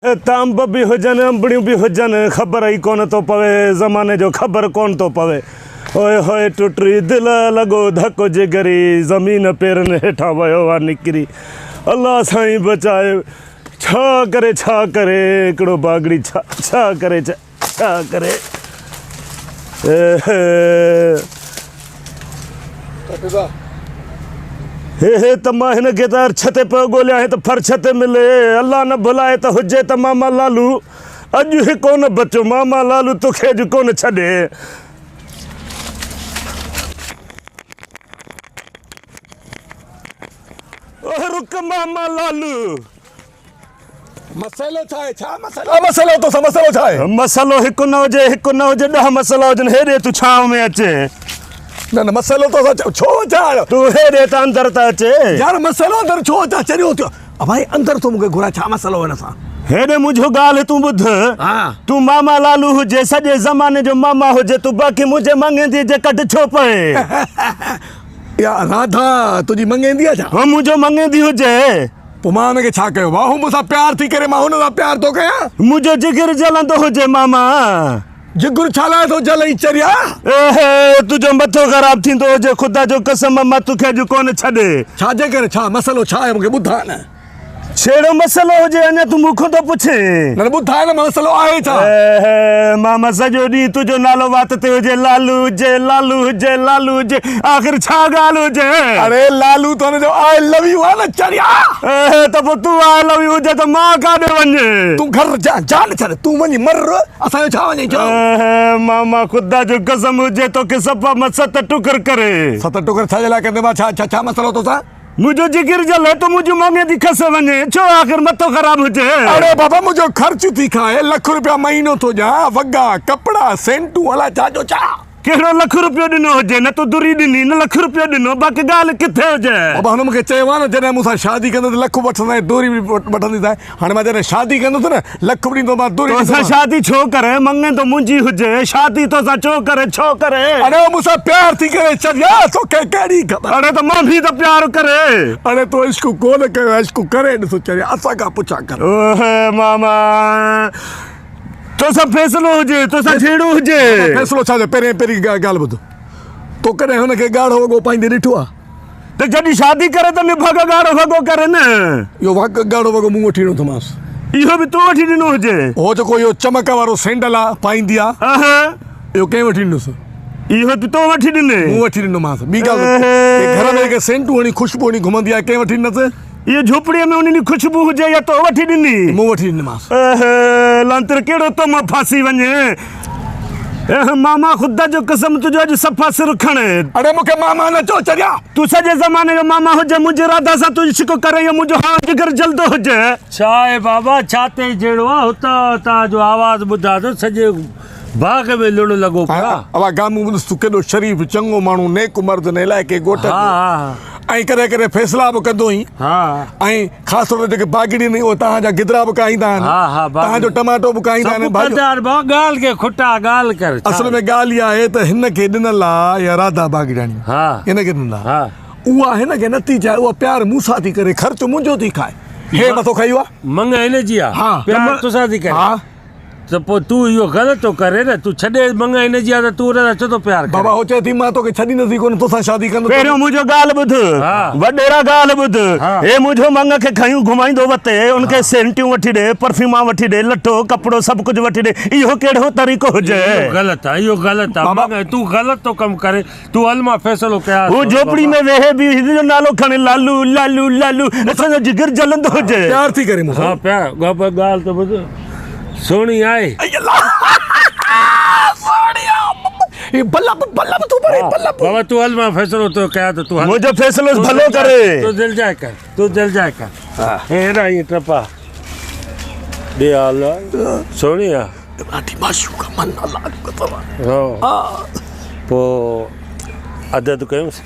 ته انب به هجن انبڙيون به هجن خبر ئي ڪونه ٿو پوي زماني جو خبر ڪونه ٿو پوي اوئي هوئي ٽٽي دل لڳو ڌڪ جگري زمين پيرن هيٺان ويو آ نڪري الله سائين بچائي ڇا ڪري ڇا ڪري هڪڙو باگڙي ڇا ڇا ڪري ڇا ڇا ڪري. هي هي ته مان هن کي ته عرش تي پيو ڳوليان هي ته فرش تي ملي الله نه ڀلائي ته هجي ته ماما لالو اڄ هي ڪونه بچو ماما لالو توکي اڄ ڪونه ڇڏي. رڪ ماما لالو. مسئلو ڇا آهي؟ ڇا مسئلو؟ مسئلو تو سان مسئلو ڇا آهي؟ مسئلو هڪ نه هجي هڪ نه هجي ڏهه مسئلا هجن هيڏي تون ڇانو ۾ اچ. نه نه مسئلو تو سان ڇو اچان آيو؟ تون هيڏي ته اندر ته اچ. يار مسئلو اندر ڇو اچان چريو ٿيو ڀائي اندر ٿو مونکي گهرائي ڇا مسئلو هن سان؟ هيڏي منهنجو ڳالهه تون ٻڌ. تون ماما لالو هجي سڄي زماني جو ماما هجي تون باقي منهنجي مڱيندي جي ڪڍ ڇو پئي؟ يا راڌا تنهنجي مڱيندي آ ڇا؟ هو منهنجو مڱيندي هجي. پوء مان هن کي ڇا ڪيو؟ ڀاء هو مون سان پيار ٿي ڪري مان هن سان پيار ٿو ڪيان. منهنجو جگر جلندو هجي ماما. جگر ڇا لاء ٿو جلئي چريا؟ اهي تنهنجو مٿو خراب ٿيندو هجي خدا جو قسم مان توکي اڄ ڪونه ڇڏي. ڇا جي ڪري ڇا مسئلو ڇا آهي مون کي ٻڌاء نه. ڇيڙو مسئلو هجي اڃا تون مون کان ٿو پڇين. نه نه ٻڌاء نه مسئلو آهي ڇا؟ اهي ماما سڄو ڏينهن تنهنجو نالو وات تي هجي لالو هجي لالو هجي لالو هجي آخر ڇا ڳالهه هجي. اڙي لالو ته هن جو آء لو يو آ نه چريا. اهي ته پوء تون آء لو يو هجي ته مان ڪاڏي وڃي. تون گهر جان ڇڏ تون وڃي مر اسان جو ڇا وڃي ڇو. اهي ماما خدا جو قسم هجي توکي صفا مان ست ٽڪر ڪري. ست ٽڪر ڇا جي لاء ڪندين مان ڇا ڇا مسئلو توسان. منهنجو جگر جلي ٿو منهنجون مڱ ٿي کسي وڃي ڇو آخر مٿو خراب هجي. اڙي بابا منهنجو خرچ ٿي کائي لک روپيا مهينو ٿو ڏيان وڳا ڪپڙا سينٽون الائي ڇا جو ڇا. ڪهڙو لک روپيو ڏنو هجي نه تو دري ڏني نه لک روپيو ڏنو باقي ڳالهه ڪٿي هجي. بابا هن مونکي چيو آهي نه جڏهن مون سان شادي ڪندين ته لک به وٺندين دري به وٺنديسانء هاڻي مان جڏهن شادي ڪندس نه لک به ڏيندومانء دري توسان ڏيندومانء. شادي ڇو ڪري مڱين ٿو منهنجي هجي شادي توسان ڇو ڪري ڇو ڪري. اڙي هو مون سان پيار ٿي ڪري چريا توکي ڪهڙي خبر. اڙي ته مان به ته پيار ڪري. اڙي تو عشق ڪونه ڪيو آهي عشق ڪري ڏس چريا اسان کان پڇا ڪر. اوهه ماما توسان فيصلو هجي توسان جهيڙو هجي. بابا فيصلو ڇا جو پهرين پهرين ڳالهه ٻڌ تو ڪڏهن هن کي ڳاڙهو وڳو پائيندي ڏٺو آهي. ته جڏهن شادي ڪري ته نڀاڳ ڳاڙهو وڳو ڪري نه. اهو وڳ ڳاڙهو وڳو مون وٺي ڏنو اٿمانس. اهو به تو وٺي ڏنو هجي. هو جيڪو اهو چمڪ وارو سينڊل آ پائيندي آ. اها. اهو ڪنهن وٺي ڏنس؟ اهو به تو وٺي ڏني. مون وٺي ڏنومانس. ٻي ڳالهه ٻڌ. هي گهر ۾ جيڪي سينٽون هڻي خوشبو هڻي گهمندي آ ڪنهن وٺي ڏنس؟ اهو جهوپڙيء ۾ انهن جي خوشبو هجي يا تو وٺي ڏني؟ مون وٺي ڏنيمانس. اهي لانتر ڪهڙو تو مان ڦاسي وڃي. اهه ماما خدا جو قسم تنهنجو اڄ صفا سر کڻي. اڙي مون کي ماما نه چئو چريا. تون سڄي زماني جو ماما هجين منهنجي راڌا سان تون عشق ڪرين يا منهنجو هانء جگر جلدو هجي. ڇا آهي بابا ڇا تي جهيڙو آ هتان هتان جو آواز ٻڌان ٿو سڄي باغ ۾ لڙ لڳو پيو آ. ابا گامون ڏس تون ڪيڏو شريف چڱو ماڻهو نيڪ مرد هن علائقي ڳوٺ جو ۽ ڪڏهن ڪڏهن فيصلا به ڪندو هئين ۽ خاص طور تي جيڪي باگڙي آهن اهي توهان جا گدرا به ڪاهيندا آهن توهان جو ٽماٽو به ڪاهيندا آهن سڀ ڪندا آهن ڀاء ڳالهه کي کٽا ڳالهه ڪر اصل ۾ ڳالهه اها آهي ته هن کي ڏنل آهي اها راڌا باگڙياڻي هن کي ڏنل آهي اها هن کي نٿي چاهي اها پيار مون سان ٿي ڪري خرچ منهنجو ٿي کائي هي مٿو کائي اها مڱ هن جي آهي پيار تو سان ٿي ڪري ته پوء تون اهو غلط ٿو ڪرين نه، تون ڇڏي مڱ هن جي آ ته تون ان سان ڇو ٿو پيار ڪرين؟ بابا هو چئي ٿي مان توکي ڇڏيندس ئي ڪونه توسان شادي ڪندس. پهريون منهنجو ڳالهه ٻڌ وڏيرا ڳالهه ٻڌ هي منهنجو مڱ کي کنيون گهمائيندو وتي ان کي سينٽيون وٺي ڏي پرفيوما وٺي ڏي لٽو ڪپڙو سڀ ڪجهه وٺي ڏي اهو ڪهڙو طريقو هجي. اهو غلط آ اهو غلط آ مڱ تون غلط ٿو ڪم ڪرين تون هل مان فيصلو ڪيان ٿو. هو جهوپڙي ۾ ويهي به هن جو نالو کڻي لالو لالو لالو اسان جو جگر جلندو هجي. پيار ٿي ڪري مون سان. ها پيار ڳالهه ته ٻڌ سهڻي آهي. اي الله سهڻي آ هي بلب بلب ٿو ٻري بلب. بابا تون هل مان فيصلو ٿو ڪيان ته تون هل. منهنجو فيصلو ڀلو ڪري. تون دل جاء ڪر تون دل جاء ڪر هي هيڏانهن ائين ٽپا ڏي حال سهڻي آ. ڏاڍي معشوق آ من الله جو قسم آ. پوء اڌ اڌ ڪيونس.